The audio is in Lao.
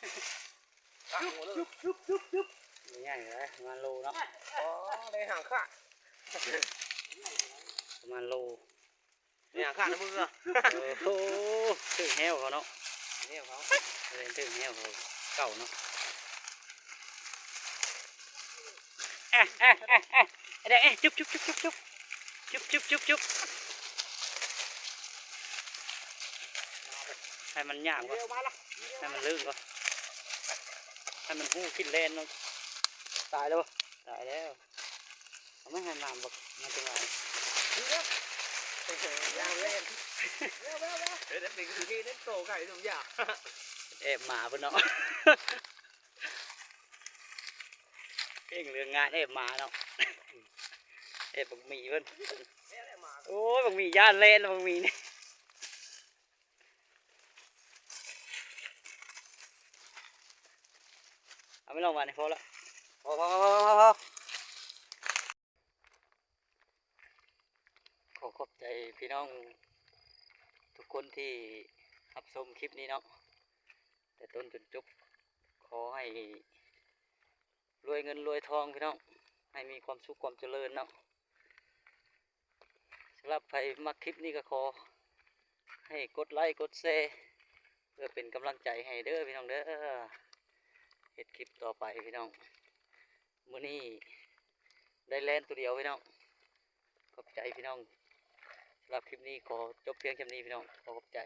ຈຸບ ຈຸບ ຈຸບ ຈຸບ ຈຸບ ໃຫຍ່ເລີຍ ປະມານໂລເນາະ. ອໍ ໄດ້ຫາງຄາດ ປະມານໂລ ນີ້ຫາງຄາດນະມຶງເນາະ. ໂອ້ໂຫ ຖືກແຮ້ວເຂົາເນາະ ແຮ້ວເຂົາ ເອີ ຖືກແຮ້ວເຂົາເກົ່າເນາະ. ເອະ ເອະ ເອະ ເອະ ຈຸບ ຈຸບ ຈຸບ ຈຸບ ໃຫ້ມັນຫຍາບກ່ອນ ໃຫ້ມັນລື່ນກ່ອນ ໃຫ້ມັນຮູ້ກິນແລ່ນເນາະ. ຕາຍແລ້ວບໍ່? ຕາຍແລ້ວ. ເອົາມາໃຫ້ນ້ຳບັກ ມັນຈັ່ງວ່າ ເອີ ແລ້ວເປັນຄືເຮັດໃຫ້ໂຕໄກ່ທຸກຢ່າງ ແອບໝາເພິ່ນເນາະ. ເກັ່ງເລື່ອງງານແອບໝາເນາະ ແອບບັກໝີເພິ່ນ. ໂອ້ຍ ບັກໝີຢ້ານແລ່ນ ບັກໝີນີ້. ເອົາໄປລອງຫວ່ານໃຫ້ພໍລະ ພໍ ພໍ ພໍ ພໍ ພໍ. ຂໍຂອບໃຈພີ່ນ້ອງທຸກຄົນທີ່ຮັບຊົມຄລິບນີ້ເນາະ ແຕ່ຕົ້ນຈົນຈົບ. ຂໍໃຫ້ລວຍເງິນລວຍທອງພີ່ນ້ອງ ໃຫ້ມີຄວາມສຸກຄວາມຈະເລີນເນາະ. ສຳລັບໃຜມັກຄລິບນີ້ກໍຂໍໃຫ້ກົດໄລ້ກົດແຊ ເພື່ອເປັນກຳລັງໃຈໃຫ້ເດີພີ່ນ້ອງເດີ ເຮັດຄລິບຕໍ່ໄປພີ່ນ້ອງ. ມື້ນີ້ໄດ້ແລ່ນໂຕດຽວພີ່ນ້ອງ. ຂອບໃຈພີ່ນ້ອງ. ສຳລັບຄລິບນີ້ຂໍຈົບພຽງສ່ຳນີ້ພີ່ນ້ອງ. ຂໍຂອບໃຈ.